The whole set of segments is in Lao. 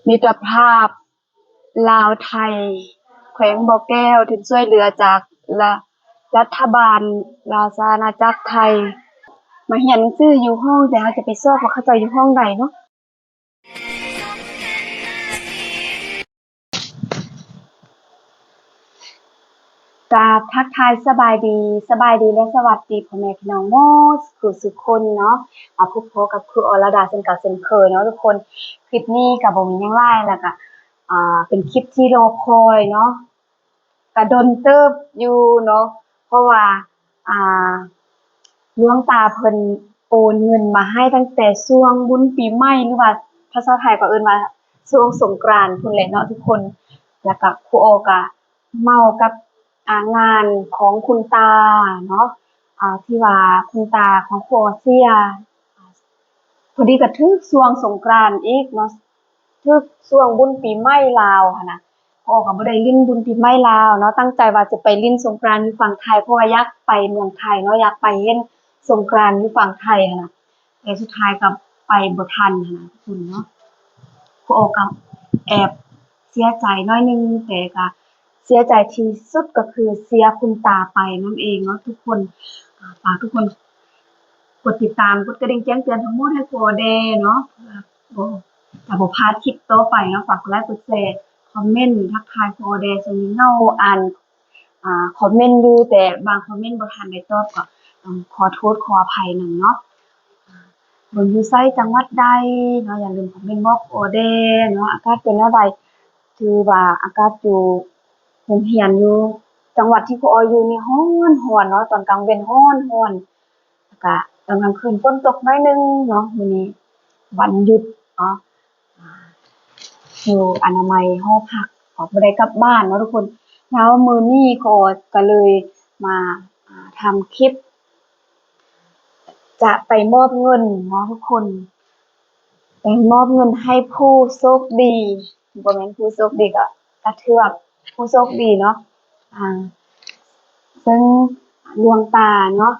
ມິດຕະພາບລາວໄທ ແຂວງບໍ່ແກ້ວ ທຶນຊ່ວຍເຫຼືອຈາກລະ ລັດຖະບານລາຊະອານາຈັກໄທ ມາຮຽນໜັງສືຢູ່ຫ້ອງ ແຕ່ເຮົາຈະໄປຊອກວ່າເຂົາເຈົ້າຢູ່ຫ້ອງໃດເນາະ. ກາບທັກທາຍສະບາຍດີ ສະບາຍດີ ແລະ ສະຫວັດດີພໍ່ແມ່ພີ່ນ້ອງໝົດສູ່ສູ່ຄົນເນາະ. ມາພົບພໍ້ກັບຄູອໍລະດາເຊັ່ນເກົ່າເຊັ່ນເຄີຍເນາະທຸກຄົນ. ຄລິບນີ້ກໍບໍ່ມີຫຍັງຫຼາຍ ແລ້ວກໍ ອ່າ ເປັນຄລິບທີ່ລໍຄອຍເນາະ ກະດົນເຕີບຢູ່ເນາະ ເພາະວ່າ ອ່າ ຫຼວງຕາເພິ່ນໂອນເງິນມາໃຫ້ຕັ້ງແຕ່ຊ່ວງບຸນປີໃໝ່ ຫຼືວ່າພາສາໄທກໍເອີ້ນວ່າຊ່ວງສົງການພຸ້ນແຫຼະເນາະທຸກຄົນ. ແລ້ວກະຄູອໍກະເມົາກັບ ອ່າ ງານຂອງຄຸນຕາເນາະ ອ່າ ທີ່ວ່າຄຸນຕາຂອງຄູອໍເສຍ ພໍດີກໍຖືກຊ່ວງສົງການອີກເນາະ ຖືກຊ່ວງບຸນປີໃໝ່ລາວຫັ້ນນະ. ພໍ່ກໍບໍ່ໄດ້ຫຼິ້ນບຸນປີໃໝ່ລາວເນາະ ຕັ້ງໃຈວ່າຈະໄປຫຼິ້ນສົງການຢູ່ຝັ່ງໄທ ເພາະວ່າຢາກໄປເມືອງໄທເນາະ ຢາກໄປຫຼິ້ນສົງການຢູ່ຝັ່ງໄທຫັ້ນນະ ແຕ່ສຸດທ້າຍກໍໄປບໍ່ທັນຫັ້ນນະທຸກຄົນເນາະ. ພໍ່ກໍແອບເສຍໃຈໜ້ອຍໜຶ່ງ ແຕ່ກໍເສຍໃຈທີ່ສຸດກໍຄືເສຍຄຸນຕາໄປນັ້ນເອງເນາະທຸກຄົນ. ອ່າ ຝາກທຸກຄົນ ກົດຕິດຕາມ ກົດກະດິ່ງແຈ້ງເຕືອນທັງໝົດໃຫ້ພໍ່ແດ່ເນາະ ເພື່ອບໍ່ ຈະບໍ່ພາດຄລິບຕໍ່ໄປເນາະ. ຝາກກົດໄລກົດແຊ ຄອມເມັນ ທັກທາຍພໍ່ແດ່. ຊ່ວງນີ້ເຫງົາ ອ່ານ ອ່າ ຄອມເມັນຢູ່ ແຕ່ບາງຄອມເມັນບໍ່ທັນໄດ້ຕອບ ກໍຕ້ອງຂໍໂທດຂໍອະໄພນຳເນາະ. ເບິ່ງຢູ່ໃສ ຈັງຫວັດໃດເນາະ ຢ່າລືມຄອມເມັນບອກພໍ່ແດ່ເນາະ. ອາກາດເປັນແນວໃດ? ຖືວ່າອາກາດຢູ່ໂຮງຮຽນຢູ່ຈັງຫວັດທີ່ພໍ່ອອຍຢູ່ນີ້ຮ້ອນໆເນາະ ຕອນກາງເວັນຮ້ອນໆ ແລ້ວກະຕອນກາງຄືນຝົນຕົກໜ້ອຍໜຶ່ງເນາະ. ມື້ນີ້ວັນຢຸດເນາະ ຢູ່ອະນາໄມຫໍພັກ ກໍບໍ່ໄດ້ກັບບ້ານເນາະທຸກຄົນ. ແລ້ວມື້ນີ້ພໍ່ອອຍກໍເລີຍມາ ອ່າ ທຳຄລິບ ຈະໄປມອບເງິນເນາະທຸກຄົນ ໄປມອບເງິນໃຫ້ຜູ້ໂຊກດີ ບໍ່ແມ່ນຜູ້ໂຊກດີ ກໍ ກໍຖືວ່າຜູ້ໂຊກດີເນາະ ອ່າ ເຊິ່ງຫຼວງຕາເນາະ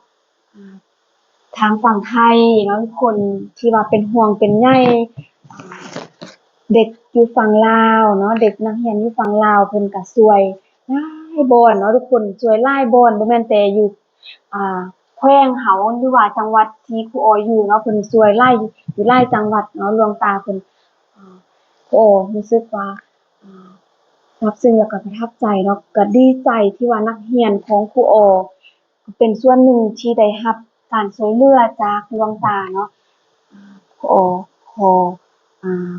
ອ່າ ທາງຝັ່ງໄທເນາະ ຄົນທີ່ວ່າເປັນຫ່ວງເປັນໃຍ ອ່າ ເດັກຢູ່ຝັ່ງລາວເນາະ ເດັກນັກຮຽນຢູ່ຝັ່ງລາວ ເພິ່ນກໍຊ່ວຍຫຼາຍບ່ອນເນາະທຸກຄົນ ຊ່ວຍຫຼາຍບ່ອນ ບໍ່ແມ່ນແຕ່ຢູ່ ອ່າ ແຂວງເຮົາ ຫຼືວ່າຈັງຫວັດທີ່ຄູອໍຢູ່ເນາະ ເພິ່ນຊ່ວຍຫຼາຍ ຢູ່ຫຼາຍຈັງຫວັດເນາະ. ຫຼວງຕາເພິ່ນ ອ່າ ຄູອໍຮູ້ສຶກວ່າ ອ່າ ຊາບຊຶ້ງ ແລ້ວກໍປະທັບໃຈເນາະ ກໍດີໃຈທີ່ວ່ານັກຮຽນຂອງຄູອໍ ເປັນສ່ວນໜຶ່ງທີ່ໄດ້ຮັບການຊ່ວຍເຫຼືອຈາກຫຼວງຕາເນາະ. ຂໍ ຂໍ ອ່າ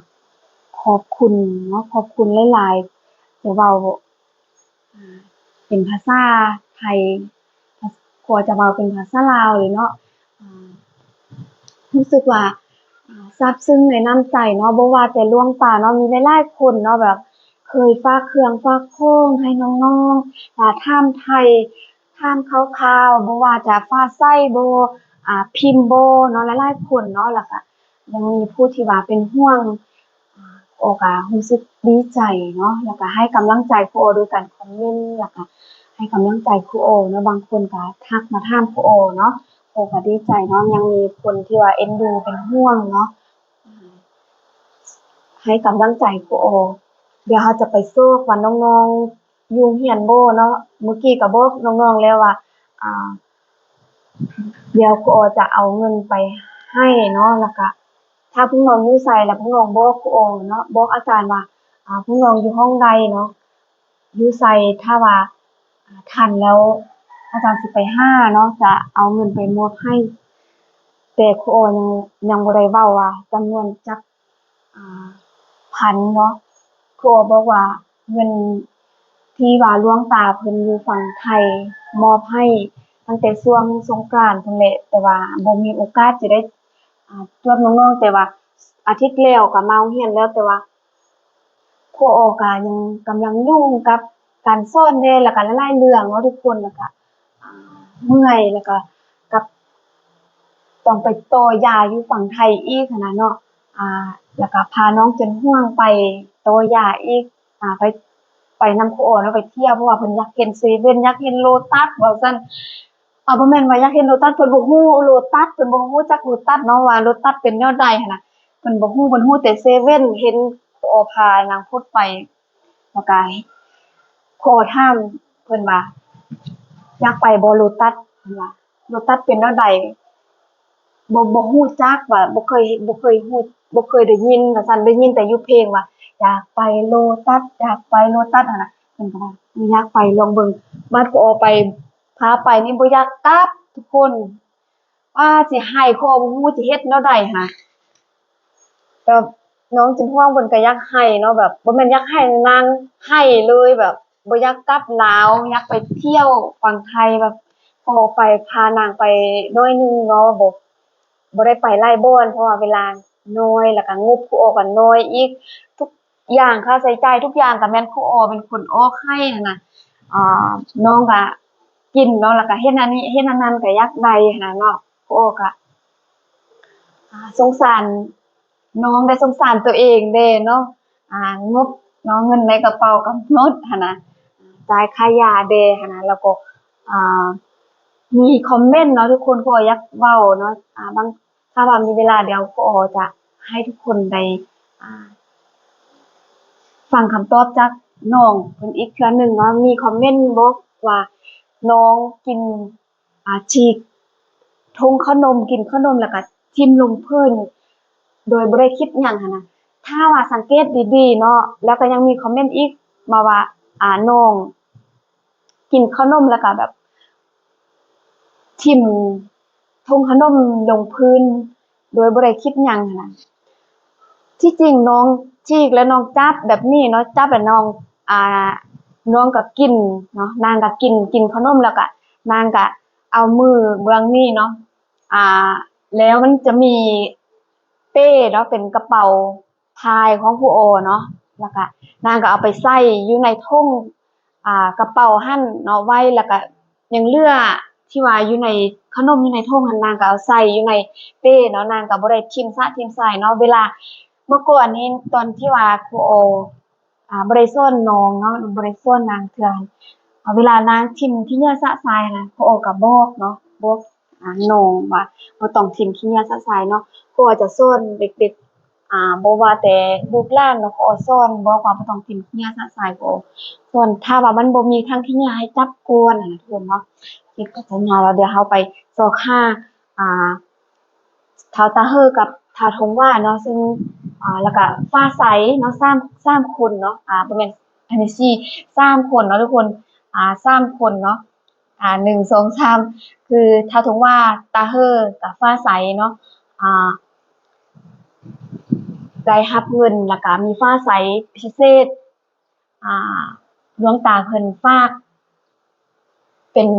ຂອບຄຸນເນາະ ຂອບຄຸນຫຼາຍໆ ຈະເວົ້າ ອ່າ ເປັນພາສາໄທ ຂໍຈະເວົ້າເປັນພາສາລາວເລີຍເນາະ. ອ່າ ຮູ້ສຶກວ່າ ອ່າ ຊາບຊຶ້ງໃນນ້ຳໃຈເນາະ ບໍ່ວ່າແຕ່ຫຼວງຕາເນາະ ມີຫຼາຍໆຄົນເນາະ ແບບເຄີຍຝາກເຄື່ອງຝາກຂອງໃຫ້ນ້ອງໆ ຖ້າຖາມໄຖ່ ຖາມຂ່າວໆ ບໍ່ວ່າຈະຟ້າໃສບໍ່ ອ່າ ພິມບໍ່ເນາະ ຫຼາຍໆຄົນເນາະ ແລ້ວກະຍັງມີຜູ້ທີ່ວ່າເປັນຫ່ວງ ອອກກະຮູ້ສຶກດີໃຈເນາະ ແລ້ວກະໃຫ້ກຳລັງໃຈຄູອໍໂດຍການຄອມເມັນ ແລ້ວກະໃຫ້ກຳລັງໃຈຄູອໍເນາະ. ບາງຄົນກະທັກມາຖາມຄູອໍເນາະ ໂອກະດີໃຈເນາະ ຍັງມີຄົນທີ່ວ່າເອັນດູເປັນຫ່ວງເນາະ ໃຫ້ກຳລັງໃຈຄູອໍ. ດຽວເຮົາຈະໄປຊອກວ່ານ້ອງໆຢູ່ໂຮງຮຽນບໍ່ເນາະ ມື້ກີ້ກະບອກນ້ອງໆແລ້ວວ່າ ອ່າ ດຽວຄູອໍຈະເອົາເງິນໄປໃຫ້ເນາະ ແລ້ວກະ ຖ້າພວກນ້ອງຢູ່ໃສ ແລ້ວພວກນ້ອງບອກຄູອໍເນາະ ບອກອາຈານວ່າ ອ່າ ພວກນ້ອງຢູ່ຫ້ອງໃດເນາະ ຢູ່ໃສ ຖ້າວ່າ ອ່າ ທັນແລ້ວອາຈານຊິໄປຫາເນາະ ຈະເອົາເງິນໄປມອບໃຫ້. ແຕ່ຄູອໍຍັງ ຍັງບໍ່ໄດ້ເວົ້າວ່າຈຳນວນຈັກ ອ່າ ພັນເນາະ ຄູອໍບອກວ່າເງິນທີ່ວ່າຫຼວງຕາເພິ່ນຢູ່ຝັ່ງໄທມອບໃຫ້ຕັ້ງແຕ່ຊ່ວງສົງການພຸ້ນແຫຼະ ແຕ່ວ່າບໍ່ມີໂອກາດຈະໄດ້ ອ່າ ຈວບນ້ອງໆ ແຕ່ວ່າອາທິດແລ້ວກໍມາໂຮງຮຽນແລ້ວ ແຕ່ວ່າຄູອໍກໍຍັງກຳລັງຫຍຸ້ງກັບການສອນແດ່ ແລ້ວກໍຫຼາຍໆເລື່ອງເນາະທຸກຄົນ ແລ້ວກໍ ອ່າ ເມື່ອຍ ແລ້ວກໍກັບຕ້ອງໄປຕໍ່ຢາຢູ່ຝັ່ງໄທອີກຫັ້ນນະເນາະ ອ່າ ແລ້ວກໍພານ້ອງຈົນຫ່ວງໄປຕໍ່ຢາອີກ ອ່າ ໄປ ໄປນຳຄູອໍເນາະ ໄປທ່ຽວ ເພາະວ່າເພິ່ນຢາກເຫັນເຊເວັນ ຢາກເຫັນໂລຕັສ ວ່າຊັ້ນ. ອ່າ ບໍ່ແມ່ນວ່າຢາກເຫັນໂລຕັສ ເພິ່ນບໍ່ຮູ້ໂລຕັສ ເພິ່ນບໍ່ຮູ້ຈັກໂລຕັສເນາະ ວ່າໂລຕັສເປັນແນວໃດຫັ້ນນະ ເພິ່ນບໍ່ຮູ້ ເພິ່ນຮູ້ແຕ່ເຊເວັນ ເຫັນໂຄ ພໍ່ພານາງໂພດໄປ ແລ້ວກະພໍ່ຖາມເພິ່ນວ່າ ຢາກໄປບໍ່ໂລຕັດ ເພິ່ນວ່າ ໂລຕັດເປັນແນວໃດ? ບໍ່ ບໍ່ຮູ້ຈັກວ່າ ບໍ່ເຄີຍ ບໍ່ເຄີຍຮູ້ ບໍ່ເຄີຍໄດ້ຍິນວ່າຊັ້ນ ໄດ້ຍິນແຕ່ຢູ່ເພງວ່າ ຢາກໄປໂລຕັດ ຢາກໄປໂລຕັດຫັ້ນນະ ເພິ່ນກໍວ່າ ຢາກໄປລອງເບິ່ງ ບາດພໍ່ໄປ ພາໄປນີ້ບໍ່ຢາກກັບທຸກຄົນ ວ່າຊິໃຫ້ ພໍ່ບໍ່ຮູ້ຊິເຮັດແນວໃດຫັ້ນນະ ແບບນ້ອງຈັນຮ່ວງເພິ່ນກໍຢາກໃຫ້ເນາະ ແບບບໍ່ແມ່ນຢາກໃຫ້ນາງ ໃຫ້ເລີຍ ແບບບໍ່ຢາກກັບລາວ ຢາກໄປທ່ຽວຝັ່ງໄທ ແບບຂໍໄປ ພານາງໄປໜ້ອຍໜຶ່ງເນາະ ບໍ່ ບໍ່ໄດ້ໄປຫຼາຍບ່ອນ ເພາະວ່າເວລານ້ອຍ ແລ້ວກໍງົບຄູອໍກໍນ້ອຍອີກ ທຸກຢ່າງ ຄ່າໃຊ້ຈ່າຍທຸກຢ່າງກໍແມ່ນຄູອໍເປັນຄົນອອກໃຫ້ຫັ້ນນະ ອ່າ ນ້ອງກໍກິນເນາະ ແລ້ວກໍເຮັດອັນນີ້ເຮັດອັນນັ້ນກໍຢາກໄດ້ຫັ້ນນະເນາະ ຄູອໍກໍ ອ່າ ສົງສານນ້ອງແດ່ ສົງສານຕົວເອງແດ່ເນາະ ອ່າ ງົບເນາະ ເງິນໃນກະເປົາກໍໝົດຫັ້ນນະ ຈ່າຍຄ່າຢາແດ່ຫັ້ນນະ ແລ້ວກໍ ອ່າ ມີຄອມເມັນເນາະ ທຸກຄົນ ຄູອໍຢາກເວົ້າເນາະ ອ່າ ບາງ ຖ້າວ່າມີເວລາ ດຽວຄູອໍຈະໃຫ້ທຸກຄົນໄດ້ ອ່າ ຟັງຄຳຕອບຈາກນ້ອງເພິ່ນອີກເທື່ອໜຶ່ງເນາະ ມີຄອມເມັນບອກວ່າ ນ້ອງກິນ ອ່າ ສີກຖົງເຂົ້າໜົມ ກິນເຂົ້າໜົມແລ້ວກະຖິ້ມລົງພື້ນ ໂດຍບໍ່ໄດ້ຄິດຫຍັງຫັ້ນນະ ຖ້າວ່າສັງເກດດີໆເນາະ ແລ້ວກະຍັງມີຄອມເມັນອີກມາວ່າ ອ່າ ນ້ອງກິນເຂົ້າໜົມແລ້ວກະແບບ ຖິ້ມຖົງເຂົ້າໜົມລົງພື້ນ ໂດຍບໍ່ໄດ້ຄິດຫຍັງຫັ້ນນະ ທີ່ຈິງນ້ອງຈີກ ແລະ ນ້ອງຈັບແບບນີ້ເນາະ ຈັບແລ້ວນ້ອງ ອ່າ ນ້ອງກໍກິນເນາະ ນາງກໍກິນ ກິນເຂົ້າໜົມແລ້ວກະ ນາງກະເອົາມືເບື້ອງນີ້ເນາະ ອ່າ ແລ້ວມັນຈະມີເປ້ເນາະ ເປັນກະເປົາ ພາຍຂອງຄູອໍເນາະ ແລ້ວກະນາງກໍເອົາໄປໃສ່ຢູ່ໃນຖົງ ອ່າ ກະເປົາຫັ້ນເນາະ ໄວ້ ແລ້ວກະຍັງເຫຼືອທີ່ວ່າຢູ່ໃນເຂົ້າໜົມຢູ່ໃນຖົງຫັ້ນ ນາງກໍເອົາໃສ່ຢູ່ໃນເປ້ເນາະ ນາງກໍບໍ່ໄດ້ຖິ້ມສະຖິ້ມສາຍເນາະ ເວລາ ເມື່ອກ່ອນນີ້ຕອນທີ່ວ່າຄູອໍ ອ່າ ບໍ່ໄດ້ສອນນ້ອງເນາະ ບໍ່ໄດ້ສອນນາງເທື່ອ ເວລານາງຖິ້ມຂີ້ເຫຍື້ອສະສາຍນະ ຄູອໍກໍບອກເນາະ ບອກ ອ່າ ນ້ອງວ່າບໍ່ຕ້ອງຖິ້ມຂີ້ເຫຍື້ອສະສາຍເນາະ ຄູອໍຈະສອນເດັກໆ ອ່າ ບໍ່ວ່າແຕ່ລູກຫຼານເນາະ ຄູອໍສອນບອກວ່າບໍ່ຕ້ອງຖິ້ມຂີ້ເຫຍື້ອສະສາຍ ຄູອໍສອນ ຖ້າວ່າມັນບໍ່ມີຖັງຂີ້ເຫຍື້ອໃຫ້ຈັບກ່ອນຫັ້ນນະ ທຸກຄົນເນາະ ເຮັດກັບສັນຍາແລ້ວ ດຽວເຮົາໄປຊອກຫາ ອ່າ ທ້າວຕາເຮີກັບທ້າວທົງຫວ້າເນາະ ເຊິ່ງ ອ່າ ແລ້ວກະຟ້າໃສເນາະ ສາມ ສາມຄົນເນາະ ອ່າ ບໍ່ແມ່ນ ອັນນີ້ສີ່ ສາມຄົນເນາະທຸກຄົນ ອ່າ ສາມຄົນເນາະ ອ່າ ໜຶ່ງ ສອງ ສາມ ຄືທ້າວທົງຫວ້າ ຕາເຮີ ກັບຟ້າໃສເນາະ ອ່າ ໄດ້ຮັບເງິນ ແລ້ວກະມີຟ້າໃສພິເສດ ອ່າ ຫຼວງຕາເພິ່ນຝາກເປັນ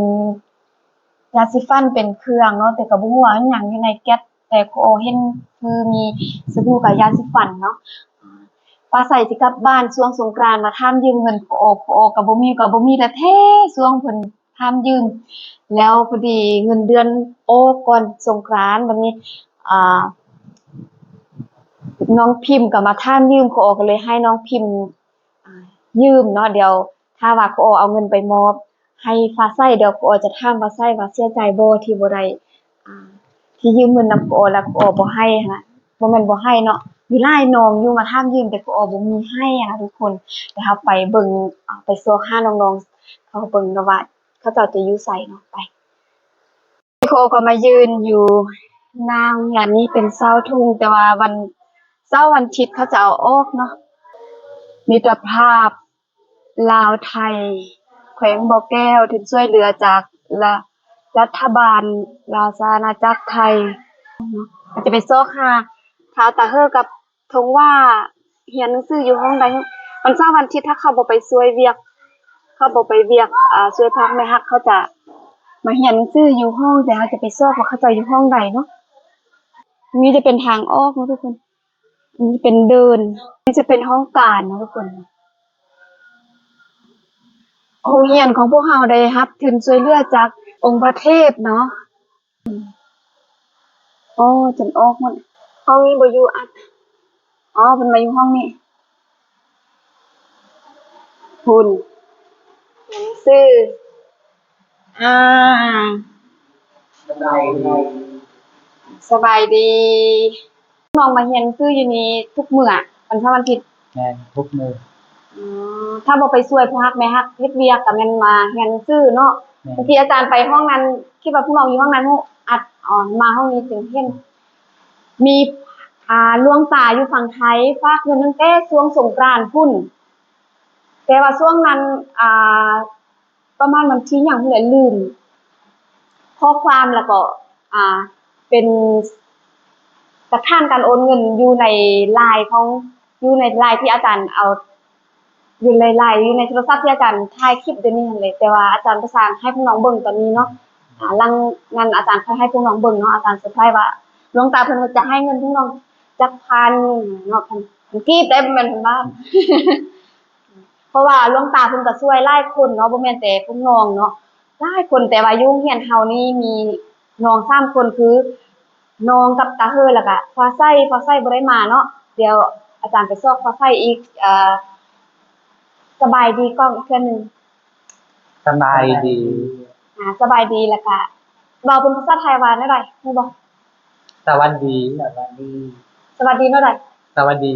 ຢາສີຟັນ ເປັນເຄື່ອງເນາະ ແຕ່ກໍບໍ່ຮູ້ວ່າອີ່ຫຍັງຢູ່ໃນແກັບ ແຕ່ຄູອໍເຫັນຄືມີສະບູກັບຢາສີຟັນເນາະ ຟ້າໃສຊິກັບບ້ານຊ່ວງສົງການ ມາຖາມຢືມເງິນຄູອໍ ຄູອໍກໍບໍ່ມີ ກໍບໍ່ມີແທ້ໆ ຊ່ວງເພິ່ນຖາມຢືມ ແລ້ວພໍດີເງິນເດືອນອອກກ່ອນສົງການ ບັດນີ້ ອ່າ ນ້ອງພິມກໍມາຖາມຢືມ ຄູອໍກໍເລີຍໃຫ້ນ້ອງພິມ ອ່າ ຢືມເນາະ ດຽວຖ້າວ່າຄູອໍເອົາເງິນໄປມອບໃຫ້ຟ້າໃສ ດຽວຄູອໍຈະຖາມຟ້າໃສວ່າເສຍໃຈບໍ່ທີ່ບໍ່ໄດ້ ອ່າ ທີ່ຢືມເງິນນຳຄູອໍ ແລ້ວຄູອໍບໍ່ໃຫ້ຫັ້ນນະ ບໍ່ແມ່ນບໍ່ໃຫ້ເນາະ ມີຫຼາຍນ້ອງຢູ່ມາຖາມຢືມ ແຕ່ຄູອໍບໍ່ມີໃຫ້ຫັ້ນນະທຸກຄົນ ດຽວເຮົາໄປເບິ່ງ ອ່າ ໄປຊອກຫານ້ອງໆ ເຂົາເບິ່ງເນາະວ່າເຂົາເຈົ້າຈະຢູ່ໃສເນາະ ໄປ. ຄູກໍມາຢືນຢູ່ໜ້າໂຮງຮຽນນີ້ເປັນເສົາທຸງ ແຕ່ວ່າວັນເສົາວັນທິດເຂົາຈະເອົາອອກເນາະ ມິດຕະພາບລາວໄທ ແຂວງບໍ່ແກ້ວ ທຶນຊ່ວຍເຫຼືອຈາກ ລະ ລັດຖະບານລາຊະອານາຈັກໄທເນາະ ເຮົາຈະໄປຊອກຫາທ້າວຕາເຮີກັບ ທົງວ່າຮຽນໜັງສືຢູ່ຫ້ອງໃດ? ວັນເສົາວັນອາທິດ ຖ້າເຂົາບໍ່ໄປຊ່ວຍວຽກ ເຂົາບໍ່ໄປວຽກ ອ່າ ຊ່ວຍພາກແມ່ຮັກ ເຂົາຈະມາຮຽນໜັງສືຢູ່ຫ້ອງ ແຕ່ເຮົາຈະໄປຊອກວ່າເຂົາເຈົ້າຢູ່ຫ້ອງໃດເນາະ. ນີ້ຈະເປັນທາງອອກເນາະທຸກຄົນ ນີ້ເປັນເດີ່ນ ນີ້ຈະເປັນຫ້ອງການເນາະທຸກຄົນ. ໂຮງຮຽນຂອງພວກເຮົາໄດ້ຮັບທຶນຊ່ວຍເຫຼືອຈາກອົງພະເທບເນາະ. ອໍ ຈົນອອກໝົດ ຫ້ອງນີ້ບໍ່ຢູ່ອັດ ອໍ ເພິ່ນມາຢູ່ຫ້ອງນີ້ ພຸ້ນ ໜັງສື ອ່າ ສະບາຍດີ ສະບາຍດີ ນ້ອງມາຮຽນໜັງສືຢູ່ນີ້ທຸກມື້ ວັນເສົາວັນອາທິດ ແມ່ນ ທຸກມື້. ອໍ ຖ້າບໍ່ໄປຊ່ວຍພໍ່ຮັກແມ່ຮັກເຮັດວຽກກໍແມ່ນວ່າຮຽນໜັງສືເນາະ. ແມ່ນ. ບາງທີອາຈານໄປຫ້ອງນັ້ນ ຄິດວ່າພວກນ້ອງຢູ່ຫ້ອງນັ້ນ ຮູ້ອັດ ອໍ ມາຫ້ອງນີ້ຈຶ່ງເຫັນ. ມີ ອ່າ ຫຼວງຕາຢູ່ຝັ່ງໄທ ຝາກເງິນຕັ້ງແຕ່ຊ່ວງສົງການພຸ້ນ ແຕ່ວ່າຊ່ວງນັ້ນ ອ່າ ປະມານວັນທີຫຍັງນີ້ແຫຼະ ລືມຂໍ້ຄວາມ ແລ້ວກໍ ອ່າ ເປັນຫຼັກຖານການໂອນເງິນຢູ່ໃນ LINE ຂອງ ຢູ່ໃນ LINE ທີ່ອາຈານເອົາ ຢູ່ໃນ LINE ຢູ່ໃນໂທລະສັບທີ່ອາຈານຖ່າຍຄລິບດຽວນີ້ຫັ້ນແຫຼະ. ແຕ່ວ່າອາຈານບໍ່ສ້າງໃຫ້ພວກນ້ອງເບິ່ງຕອນນີ້ເນາະ. ອ່າ ຫຼັງນັ້ນອາຈານຄ່ອຍໃຫ້ພວກນ້ອງເບິ່ງເນາະ. ອາຈານເຊີໄພຣສ໌ວ່າ ຫຼວງຕາເພິ່ນວ່າຈະໃຫ້ເງິນພວກນ້ອງຈັກພັນເນາະ ພັນ ພັນກີບໄດ້ ບໍ່ແມ່ນພັນບາດ. ເພາະວ່າຫຼວງຕາເພິ່ນກໍຊ່ວຍຫຼາຍຄົນເນາະ ບໍ່ແມ່ນແຕ່ພວກນ້ອງເນາະ ຫຼາຍຄົນ. ແຕ່ວ່າຢູ່ໂຮງຮຽນເຮົານີ້ມີນ້ອງສາມຄົນ ຄືນ້ອງກັບຕາເຮີ ແລ້ວກະຟ້າໃສ. ຟ້າໃສບໍ່ໄດ້ມາເນາະ ດຽວອາຈານໄປຊອກຟ້າໃສອີກ. ເອີ ສະບາຍດີກ່ອນອີກເທື່ອໜຶ່ງ. ສະບາຍດີ. ອ່າ ສະບາຍດີ ແລ້ວກະເວົ້າເປັນພາສາໄທວ່າແນວໃດ ຮູ້ບໍ່? ສະຫວັດດີ. ສະຫວັດດີ. ສະຫວັດດີແນວໃດ? ສະຫວັດດີ.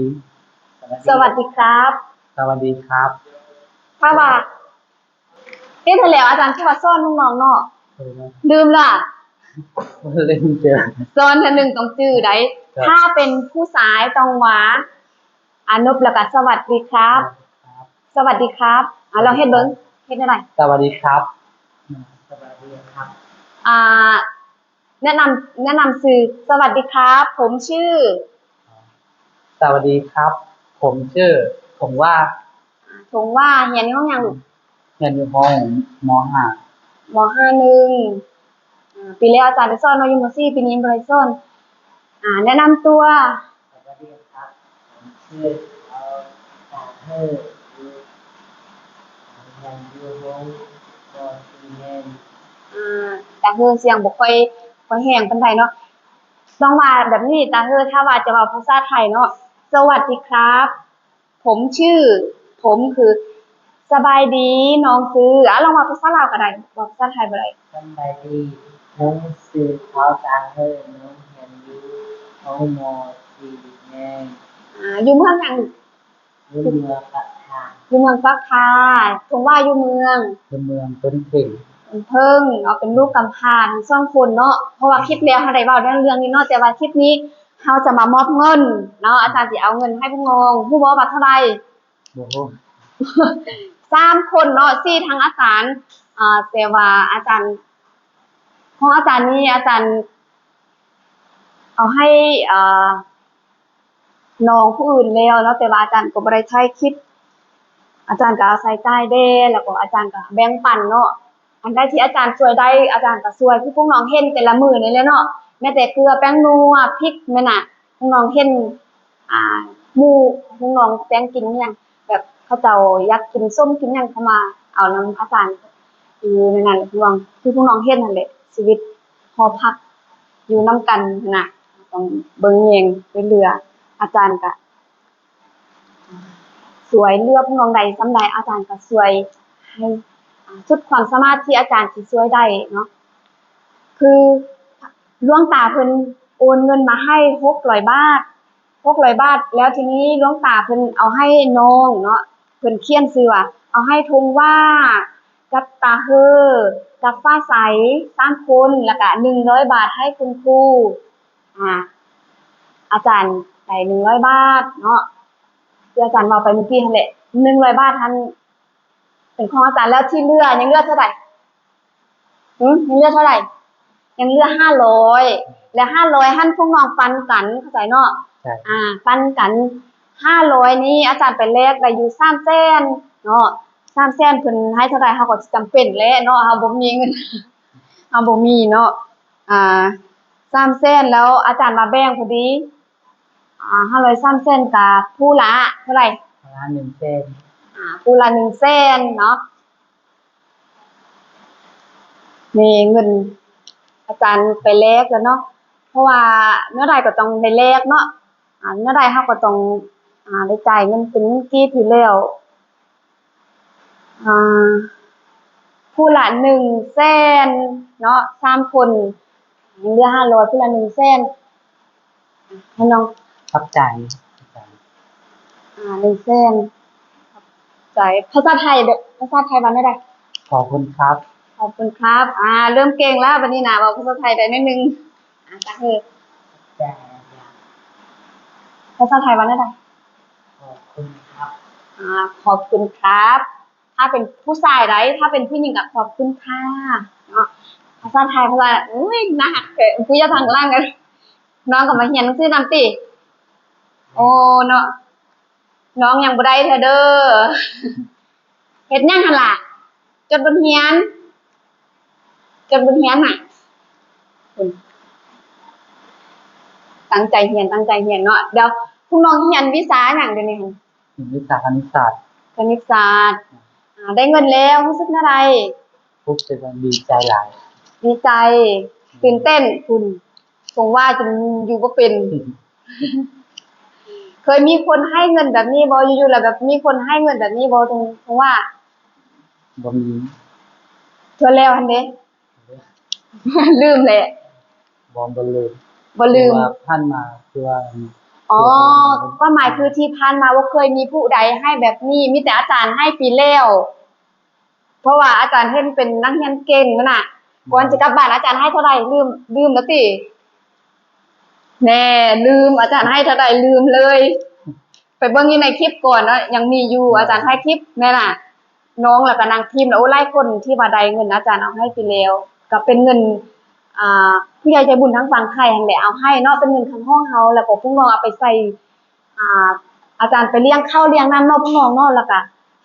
ສະຫວັດດີ. ສະຫວັດດີຄັບ. ສະຫວັດດີຄັບ. ຖ້າວ່າ ເຮັດໃຫ້ແລ້ວ ອາຈານຄືວ່າສອນນ້ອງໆເນາະ. ເອີ ລືມລະ. ລືມເຈີ. ສອນເທື່ອໜຶ່ງຕ້ອງຈື່ໃດ໋. ຄັບ. ຖ້າເປັນຜູ້ຊາຍຕ້ອງວ່າ ອາ ນົບ ແລ້ວກໍ ສະຫວັດດີຄັບ. ສະຫວັດດີຄັບ. ສະຫວັດດີຄັບ. ອາ ລອງເຮັດເບິ່ງ. ເຮັດແນວໃດ? ສະຫວັດດີຄັບ. ສະຫວັດດີຄັບ. ອາ ແນະນຳ ແນະນຳຊື່. ສະຫວັດດີຄັບ ຜົມຊື່. ສະຫວັດດີຄັບ ຜົມຊື່ ຖົງຫວ້າ. ຖົງຫວ້າ ຮຽນຢູ່ຫ້ອງຫຍັງລູກ? ຮຽນຢູ່ຫ້ອງ ມໍຫ້າ. ມໍຫ້າໜຶ່ງ. ອາ ປີແລ້ວອາຈານໄດ້ສອນເນາະ ຢູ່ມໍສີ່ ປີນີ້ບໍ່ໄດ້ສອນ. ອາ ແນະນຳຕົວ. ສະຫວັດດີຄັບ ຜົມຊື່ ເອົາ ຕາເຮີ ຢູ່ ຮຽນຢູ່ໂຮງ ມໍສີ່ແມ່ນ. ອາ ຕາເຮີ ສຽງບໍ່ຄ່ອຍ ຄ່ອຍແຮງປານໃດເນາະ. ຕ້ອງວ່າແບບນີ້ ຕາເຮີ ຖ້າວ່າຈະເວົ້າພາສາໄທເນາະ. ສະຫວັດດີຄັບ ຜົມຊື່ ຜົມຄື ສະບາຍດີ ນ້ອງຊື່. ອາ ລອງເວົ້າພາສາລາວກໍໄດ້ ເວົ້າພາສາໄທບໍ່ໄດ້. ສະບາຍດີ ນ້ອງຊື່ ເຂົາ ຕາເຮີ ນ້ອງຮຽນຢູ່ໂຮງມໍສີ່ແມ່ນ. ອາ ຢູ່ເມືອງຫຍັງ? ຢູ່ເມືອງປາກທາ. ຢູ່ເມືອງປາກທາ. ຖົງຫວ້າຢູ່ເມືອງ? ຢູ່ເມືອງຕົ້ນເຜິ້ງ. ຕົ້ນເຜິ້ງ. ເອົາເປັນລູກກຳພ້າທັງສອງຄົນເນາະ ເພາະວ່າຄລິບແລ້ວເຮົາໄດ້ເວົ້າເລື່ອງນີ້ເນາະ ແຕ່ວ່າຄລິບນີ້ເຮົາຈະມາມອບເງິນເນາະ. ອາຈານຊິເອົາເງິນໃຫ້ພວກນ້ອງ ຮູ້ບໍ່ວ່າເທົ່າໃດ? ບໍ່ຮູ້. ສາມຄົນເນາະ ຊີ້ທາງອາຈານ. ອາ ແຕ່ວ່າອາຈານ ຂອງອາຈານນີ້ ອາຈານເອົາໃຫ້ ອາ ນ້ອງຜູ້ອື່ນແລ້ວເນາະ ແຕ່ວ່າອາຈານກໍບໍ່ໄດ້ຖ່າຍຄລິບ ອາຈານກໍເອົາໃສ່ຈ່າຍແດ່ ແລ້ວກໍອາຈານກໍແບ່ງປັນເນາະ. ອັນໃດທີ່ອາຈານຊ່ວຍໄດ້ ອາຈານກໍຊ່ວຍ ຄືພວກນ້ອງເຫັນແຕ່ລະມື້ນີ້ແຫຼະເນາະ ແມ້ແຕ່ເກືອ ແປ້ງນົວ ພິກແມ່ນນະ ພວກນ້ອງເຫັນ ອາ ໝູ່ພວກນ້ອງແຕ່ງກິນຫຍັງ ແບບເຂົາເຈົ້າຢາກກິນສົ້ມກິນຫຍັງ ເຂົາມາເອົານຳອາຈານ. ຄືນັ້ນ ພວກນ້ອງ ຄືພວກນ້ອງເຫັນຫັ້ນແຫຼະ ຊີວິດຫໍພັກ ຢູ່ນຳກັນຫັ້ນນະ ຕ້ອງເບິ່ງແຍງຊ່ວຍເຫຼືອ. ອາຈານກະຊ່ວຍເຫຼືອພວກນ້ອງໄດ້ສ່ຳໃດ ອາຈານກະຊ່ວຍໃຫ້ ອາ ສຸດຄວາມສາມາດທີ່ອາຈານຊິຊ່ວຍໄດ້ເນາະ. ຄືຫຼວງຕາເພິ່ນໂອນເງິນມາໃຫ້ຫົກຮ້ອຍບາດ ຫົກຮ້ອຍບາດ ແລ້ວທີນີ້ຫຼວງຕາເພິ່ນເອົາໃຫ້ນ້ອງເນາະ ເພິ່ນຂຽນຊື່ວ່າ ເອົາໃຫ້ທົງຫວ້າ ກັບຕາເຮີ ກັບຟ້າໃສ ສາມຄົນ ແລ້ວກະໜຶ່ງຮ້ອຍບາດໃຫ້ຄຸນຄູ. ອາ ອາຈານໄດ້ໜຶ່ງຮ້ອຍບາດເນາະ ທີ່ອາຈານເວົ້າໄປມື້ກີ້ຫັ້ນແຫຼະ ໜຶ່ງຮ້ອຍບາດຫັ້ນ ເປັນຂອງອາຈານ ແລ້ວທີ່ເຫຼືອ ຍັງເຫຼືອເທົ່າໃດ? ຫຶ? ຍັງເຫຼືອເທົ່າໃດ? ຍັງເຫຼືອຫ້າຮ້ອຍ ແລ້ວຫ້າຮ້ອຍຫັ້ນພວກນ້ອງປັນກັນ ເຂົ້າໃຈເນາະ? ໃຊ່. ອາ ປັນກັນ ຫ້າຮ້ອຍນີ້ອາຈານໄປແລກໄດ້ຢູ່ສາມແສນເນາະ ສາມແສນເພິ່ນໃຫ້ເທົ່າໃດ ເຮົາກໍຈຳເປັນແຫຼະເນາະ ເຮົາບໍ່ມີເງິນ ເຮົາບໍ່ມີເນາະ. ອາ ສາມແສນ ແລ້ວອາຈານມາແບ່ງພໍດີ ອາ ຫ້າຮ້ອຍ ສາມແສນ ກະຜູ້ລະເທົ່າໃດ? ຜູ້ລະໜຶ່ງແສນ. ອາ ຜູ້ລະໜຶ່ງແສນເນາະ. ນີ້ເງິນອາຈານໄປແລກແລ້ວເນາະ ເພາະວ່າແນວໃດກໍຕ້ອງໄດ້ແລກເນາະ ອາ ແນວໃດເຮົາກໍຕ້ອງ ອາ ໄດ້ຈ່າຍເງິນເປັນເງິນກີບຢູ່ແລ້ວ. ອາ ຜູ້ລະໜຶ່ງແສນເນາະ ສາມຄົນ ຍັງເຫຼືອຫ້າຮ້ອຍ ຜູ້ລະໜຶ່ງແສນ ໃຫ້ນ້ອງ. ຂອບໃຈ. ອ່າ ໜຶ່ງແສນ ຂອບໃຈ. ພາສາໄທເດີ້ ພາສາໄທວ່າແນວໃດ? ຂອບຄຸນຄັບ. ຂອບຄຸນຄັບ. ອ່າ ເລີ່ມເກັ່ງແລ້ວ ບັດນີ້ນະ ເວົ້າພາສາໄທໄດ້ໜ້ອຍໜຶ່ງ. ອ່າ ຕາເຮີ ຂອບໃຈ. ພາສາໄທວ່າແນວໃດ? ຂອບຄຸນຄັບ. ອ່າ ຂອບຄຸນຄັບ. ຖ້າເປັນຜູ້ຊາຍໃດ ຖ້າເປັນຜູ້ຍິງກໍຂອບຄຸນຄ່າເນາະ. ພາສາໄທ ພາສາ ອຸ້ຍ ໜ້າຮັກແທ້ ຜູ້ຢູ່ທາງຫຼັງ ນ້ອງກໍມາຮຽນໜັງສືນຳຕິ? ໂອ້ ເນາະ ນ້ອງຍັງບໍ່ໄດ້ເທື່ອເດີ້. ເຮັດຫຍັງຫັ້ນລະ? ຈົດບົດຮຽນ ຈົດບົດຮຽນນະ. ຕັ້ງໃຈຮຽນ ຕັ້ງໃຈຮຽນເນາະ. ດຽວພວກນ້ອງຮຽນວິຊາຫຍັງດຽວນີ້? ຮຽນວິຊາຄະນິດສາດ. ຄະນິດສາດ. ອ່າ ໄດ້ເງິນແລ້ວ ຮູ້ສຶກແນວໃດ? ຮູ້ສຶກວ່າດີໃຈຫຼາຍ. ດີໃຈ ຕື່ນເຕັ້ນພຸ້ນ ສົງຫວ້າຈົນຢູ່ບໍ່ເປັນ. ເຄີຍມີຄົນໃຫ້ເງິນແບບນີ້ບໍ່? ຢູ່ໆ ແລ້ວແບບມີຄົນໃຫ້ເງິນແບບນີ້ບໍ່? ສົງຫວ້າ ບໍ່ມີ. ເທື່ອແລ້ວຫັ້ນເດ? ລືມແຫຼະ. ບໍ່ ບໍ່ລືມ. ບໍ່ລືມ. ຄືວ່າຜ່ານມາ ຄືວ່າ ອໍ ຄວາມໝາຍຄືທີ່ຜ່ານມາບໍ່ເຄີຍມີຜູ້ໃດໃຫ້ແບບນີ້ ມີແຕ່ອາຈານໃຫ້ປີແລ້ວ. ເພາະວ່າອາຈານເຫັນເປັນນັກຮຽນເກັ່ງຫັ້ນນະ. ກ່ອນຊິກັບບ້ານອາຈານໃຫ້ເທົ່າໃດ ລືມ ລືມແລ້ວຕິ? ແນ່ ລືມ ອາຈານໃຫ້ເທົ່າໃດລືມເລີຍ. ໄປເບິ່ງຢູ່ໃນຄລິບກ່ອນເນາະ ຍັງມີຢູ່ ອາຈານຖ່າຍຄລິບແມ່ນນະ ນ້ອງ ແລ້ວກໍນາງພິມ ໂອ້ ຫຼາຍຄົນທີ່ວ່າໄດ້ເງິນອາຈານເອົາໃຫ້ໄປແລ້ວ ກໍເປັນເງິນ ອ່າ ຜູ້ໃຫຍ່ໃຈບຸນທາງຝັ່ງໄທຫັ້ນແຫຼະເອົາໃຫ້ເນາະ ເປັນເງິນຄຳຮ້ອງເຮົາ ແລ້ວກໍພວກນ້ອງເອົາໄປໃສ່ ອ່າ ອາຈານໄປລ້ຽງເຂົ້າລ້ຽງນ້ຳເນາະ ພວກນ້ອງເນາະ ແລ້ວກະ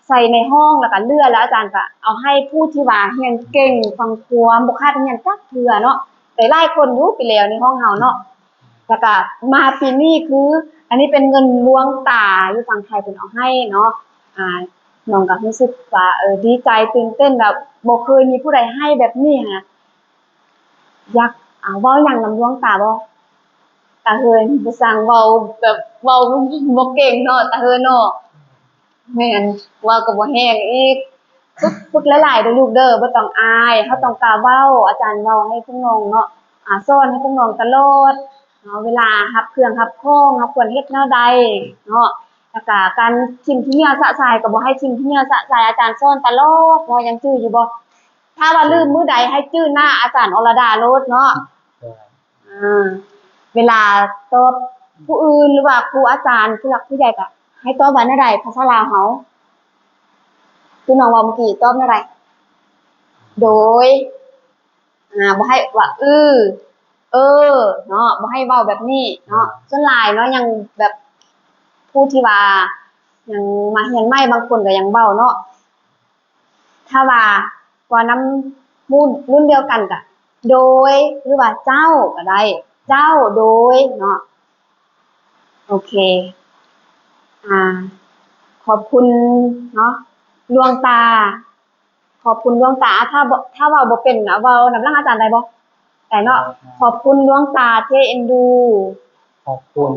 ໃສ່ໃນຫ້ອງ ແລ້ວກະເຫຼືອ ແລ້ວອາຈານກະເອົາໃຫ້ຜູ້ທີ່ວ່າຮຽນເກັ່ງ ຟັງຄວາມ ບໍ່ຂາດຮຽນຈັກເທື່ອເນາະ ໄດ້ຫຼາຍຄົນຢູ່ປີແລ້ວໃນຫ້ອງເຮົາເນາະ. ແລ້ວກະມາປີນີ້ຄື ອັນນີ້ເປັນເງິນຫຼວງຕາຢູ່ຝັ່ງໄທເພິ່ນເອົາໃຫ້ເນາະ. ອ່າ ນ້ອງກະຮູ້ສຶກວ່າ ເອີ ດີໃຈ ຕື່ນເຕັ້ນ ແບບບໍ່ເຄີຍມີຜູ້ໃດໃຫ້ແບບນີ້ຫັ້ນນະ. ຢາກ ເອົາ ເວົ້າຫຍັງນຳຫຼວງຕາບໍ່? ຕາເຮີຍ ບໍ່ຊ່າງເວົ້າ ແບບເວົ້າບໍ່ເກັ່ງເນາະ ຕາເຮີຍເນາະ. ແມ່ນ ເວົ້າກໍບໍ່ແຮງອີກ. ຝຶກ ຝຶກຫຼາຍໆ ເດີລູກເດີ ບໍ່ຕ້ອງອາຍ ເຮົາຕ້ອງກ້າເວົ້າ. ອາຈານເວົ້າໃຫ້ພວກນ້ອງເນາະ ອາ ສອນໃຫ້ພວກນ້ອງຕະຫຼອດເນາະ ເວລາຮັບເຄື່ອງຮັບຂອງ ເຮົາຄວນເຮັດແນວໃດເນາະ. ແລ້ວກະການຖິ້ມຂີ້ເຫຍື້ອຊະຊາຍ ກໍບໍ່ໃຫ້ຖິ້ມຂີ້ເຫຍື້ອຊະຊາຍ ອາຈານສອນຕະຫຼອດເນາະ. ຍັງຈື່ຢູ່ບໍ່? ຖ້າວ່າລືມມື້ໃດໃຫ້ຈື່ໜ້າອາຈານອອລະດາໂລດເນາະ. ອ່າ ເວລາຕອບຜູ້ອື່ນ ຫຼືວ່າຄູອາຈານ ຜູ້ຫຼັກຜູ້ໃຫຍ່ ກະໃຫ້ຕອບວ່າແນວໃດ ພາສາລາວເຮົາ? ຄືນ້ອງເວົ້າມື້ກີ້ ຕອບແນວໃດ? ໂດຍ ອ່າ ບໍ່ໃຫ້ວ່າ ອື ເອີ ເນາະ ບໍ່ໃຫ້ເວົ້າແບບນີ້ເນາະ. ສ່ວນຫຼາຍເນາະ ຍັງແບບ ຜູ້ທີ່ວ່າຍັງມາຮຽນໃໝ່ ບາງຄົນກໍຍັງເວົ້າເນາະ. ຖ້າວ່າ ວ່ານຳໝູ່ລຸ້ນດຽວກັນກະ ໂດຍ ຫຼືວ່າ ເຈົ້າ ກະໄດ້ ເຈົ້າ ໂດຍ ເນາະ. ໂອເຄ ອ່າ ຂອບຄຸນເນາະ ຫຼວງຕາ ຂອບຄຸນຫຼວງຕາ. ຖ້າບໍ່ ຖ້າເວົ້າບໍ່ເປັນ ເວົ້ານຳຫຼັງອາຈານໄດ້ບໍ່? ໄດ້ເນາະ. ຂອບຄຸນຫຼວງຕາທີ່ເອັນດູ. ຂອບຄຸນ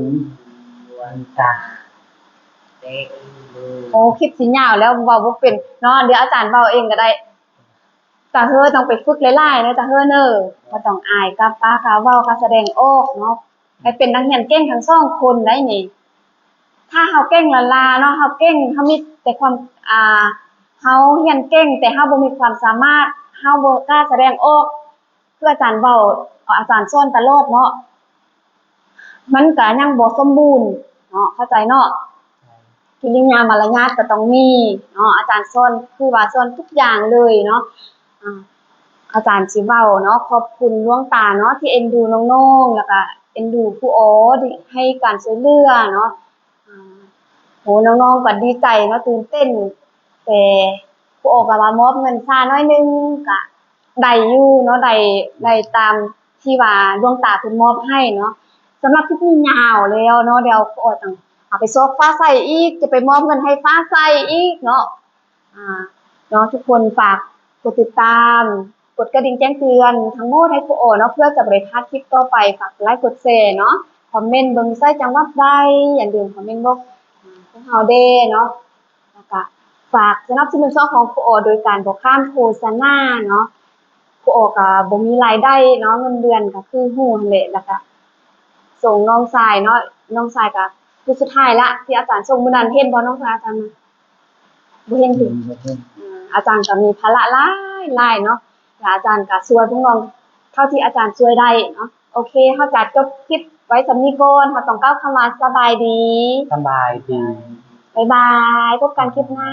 ຫຼວງຕາທີ່ເອັນດູ. ໂອ້ ຄລິບຊິຍາວແລ້ວ ເວົ້າບໍ່ເປັນເນາະ. ດຽວອາຈານເວົ້າເອງກໍໄດ້. ຕາເຮີຕ້ອງໄປຝຶກຫຼາຍໆເດີ ຕາເຮີເດີ. ບໍ່ຕ້ອງອາຍ ກ້າປາກ ກ້າເວົ້າ ກ້າສະແດງອອກເນາະ. ໃຫ້ເປັນນັກຮຽນເກັ່ງທັງສອງຄົນໄດ໋ນີ້. ຖ້າເຮົາເກັ່ງລ້າໆເນາະ ເຮົາເກັ່ງ ເຮົາມີແຕ່ຄວາມ ອ່າ ເຮົາຮຽນເກັ່ງ ແຕ່ເຮົາບໍ່ມີຄວາມສາມາດ ເຮົາບໍ່ກ້າສະແດງອອກ ຄືອາຈານເວົ້າ ອາຈານສອນຕະຫຼອດເນາະ ມັນກະຍັງບໍ່ສົມບູນເນາະ ເຂົ້າໃຈເນາະ. ກິລິຍາມາລະຍາດກໍຕ້ອງມີເນາະ ອາຈານສອນ ຄືວ່າສອນທຸກຢ່າງເລີຍເນາະ. ອາ ອາຈານຊິເວົ້າເນາະ ຂອບຄຸນຫຼວງຕາເນາະ ທີ່ເອັນດູນ້ອງໆ ແລ້ວກະເອັນດູຄູອໍ ທີ່ໃຫ້ການຊ່ວຍເຫຼືອເນາະ. ອາ ໂຫ ນ້ອງໆກໍດີໃຈເນາະ ຕື່ນເຕັ້ນ ແຕ່ຄູອໍກໍວ່າມອບເງິນຊ້າໜ້ອຍໜຶ່ງ ກະໄດ້ຢູ່ເນາະ ໄດ້ ໄດ້ຕາມທີ່ວ່າຫຼວງຕາເພິ່ນມອບໃຫ້ເນາະ. ສຳລັບຄລິບນີ້ຍາວແລ້ວເນາະ ດຽວຄູອໍຕ້ອງເອົາໄປຊອກຟ້າໃສອີກ ຈະໄປມອບເງິນໃຫ້ຟ້າໃສອີກເນາະ. ອ່າ ເນາະ ທຸກຄົນຝາກກົດຕິດຕາມ ກົດກະດິ່ງແຈ້ງເຕືອນທັງໝົດໃຫ້ຄູອໍເນາະ ເພື່ອຈະບໍ່ໄດ້ພາດຄລິບຕໍ່ໄປ. ຝາກກົດໄລກົດແຊເນາະ ຄອມເມັນເບິ່ງຢູ່ໃສ ຈັງຫວັດໃດ ຢ່າລືມຄອມເມັນບອກ ອາ ພວກເຮົາແດ່ເນາະ. ແລ້ວກະຝາກສະໜັບສະໜູນຊ່ອງຂອງຄູອໍໂດຍການບໍ່ຂ້າມໂຄສະນາເນາະ. ຄູອໍກະບໍ່ມີລາຍໄດ້ເນາະ ເງິນເດືອນກະຄືຮູ້ຫັ້ນແຫຼະ. ແລ້ວກະສົ່ງນ້ອງຊາຍເນາະ ນ້ອງຊາຍກະ ຜູ້ສຸດທ້າຍລະ ທີ່ອາຈານສົ່ງມື້ນັ້ນ ເຫັນບໍ່ນ້ອງສາອາຈານນະ? ບໍ່ເຫັນຕິ? ອືມ ອາຈານກໍມີພາລະຫຼາຍໆເນາະ ແລະອາຈານກໍຊ່ວຍພວກນ້ອງເທົ່າທີ່ອາຈານຊ່ວຍໄດ້ເນາະ. ໂອເຄ ເຮົາຈະຈົບຄລິບໄວ້ສ່ຳນີ້ກ່ອນ ເຮົາຕ້ອງກ່າວຄຳວ່າສະບາຍດີ. ສະບາຍດີ. ບາຍບາຍ ພົບກັນຄລິບໜ້າ.